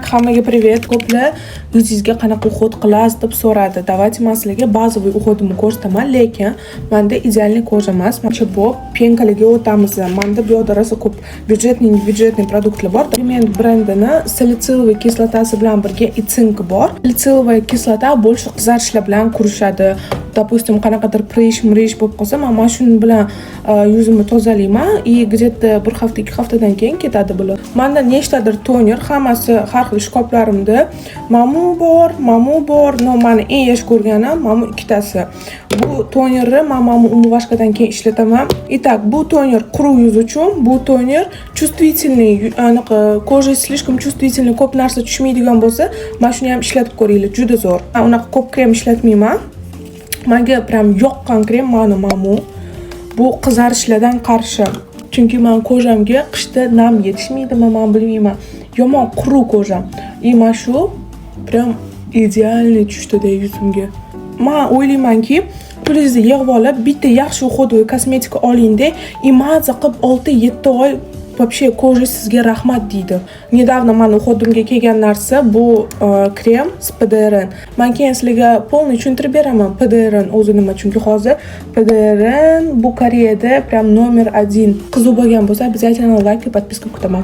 Так, hammaga привет. Ko'plar yuzingizga qanaqa уход qilasiz deb so'radi. Давайте man sizlarga базовый уход imni ko'rsataman, lekin menda идеальный кожа emas. Manimcha, bu пенка larga o'tamiz. Menda bu yoqda rosa ko'p бюджетный, бюджетный produktlar bor. Rimmel brendini салициловый kislotasi bilan birga и цинк bor. Салициловая kislota больше qizarishlar bilan kurashadi. Допустим, qanaqadir прыщ, mrish bo'lib qolsa, man mana shuni bilan yuzimni tozalayman и где-то bir hafta, 2 haftadan keyin ketadi bular. Manda nechtadir toner, hammasi har xil shkaflarimda. Mamu bor, mamu bor, но mani eng yaxshi ko'rganim mana bu ikkitasi. Bu tonerni man mana bu умывашка dan keyin ishlataman. Итак, bu toner quruq yuz uchun, bu toner чувствительный, anaqa кожа слишком чувствительный, ko'p narsa tushmaydigan bo'lsa, mana shuni ham ishlatib ko'ringlar, juda zo'r. Man unaqa ko'p krem ishlatmayman. Menga прям yoqqan krem mana bu. Bu qizarishlardan qarshi. Chunki man кожа mga qishda nam yetishmaydimi, man bilmayman. Yomon quruq кожа m. И mana shu прям идеальный tushdida yuzimga. Man o'ylaymanki, pulingizni yig'ib olib, bitta yaxshi уходовый kosmetika olingda и maza qilib 6-7 oy вообще кожа sizga rahmat deydi. Недавно mani уход imga kelgan narsa bu krem с PDRN. Man keyin sizlarga полный tushuntirib beraman PDRN o'zi nima, chunki hozir PDRN bu Koreyada прям номер один. Qiziq bo'lgan bo'lsa, обязательно лайк и подписка kutaman.